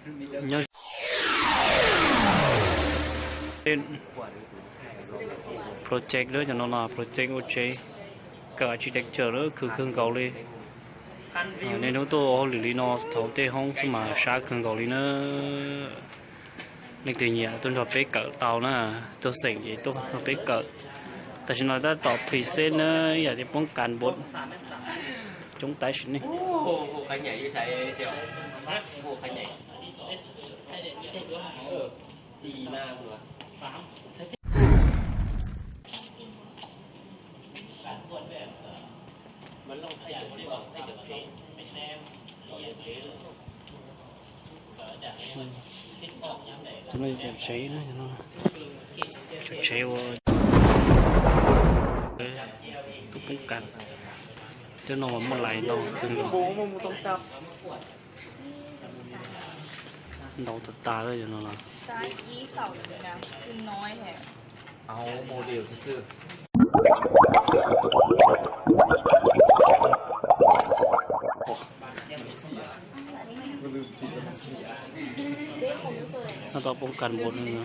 ໂປຣເຈັກເດີ ຈະນອນລາ ໂປຣເຈັກ ໂອເຄ ກະອາຄິເຕັກເຈີເດີ ຄືເຄື່ອງເກົາຫຼີ ເອີ ໃນໂນໂຕ ເກົາຫຼີເນາະ ເຂົາເຕະຫ້ອງສະມາຊາເຄື່ອງເກົາຫຼີເນີ ເນັກເຕຍເຍຍ ຕົ້ນເຂົາເປະເກີດເຕົານະ ໂຕເສັງເຢ ໂຕເຂົາເປະເກີດ ແຕ່ຊິນອນຕາຕອບພຣີເຊັນເນີ ຢາກຈະປ້ອງກັນບົດ ຈົ່ງຕາຍຊິນີ້ ໂອ້ໂຫ ໃຄໃຫຍ່ຢູ່ໃສ ເຊວ ໂອ້ ໃຄໃຫຍ່ ເອີ ສີ່ໜ້າພຸ້ນຫວາ ສາມ ການກວດແບບ ເອີ ມັນລອງໃຫ້ຈົບ ໃຫ້ຈົບ ໃຫ້ຈົບ ໃຫ້ຈົບ ອືມ ຈະໄດ້ຈົດເຊນະ ຈົດເຊວ່າ ເອີ ຕ້ອງປ້ອງກັນ ເຈົ້ານ້ອງວ່າບໍ່ໄຫຼເນາະ ເປັນ ເດົາຕາຕາເລີຍເນາະ ຕາກີ້ເສົານີ້ນະ ຄືນ້ອຍແທ້ ເອົາໂມເດວຊື່ໆ ເຮົາຕ້ອງປ້ອງກັນບົດໜຶ່ງນະ.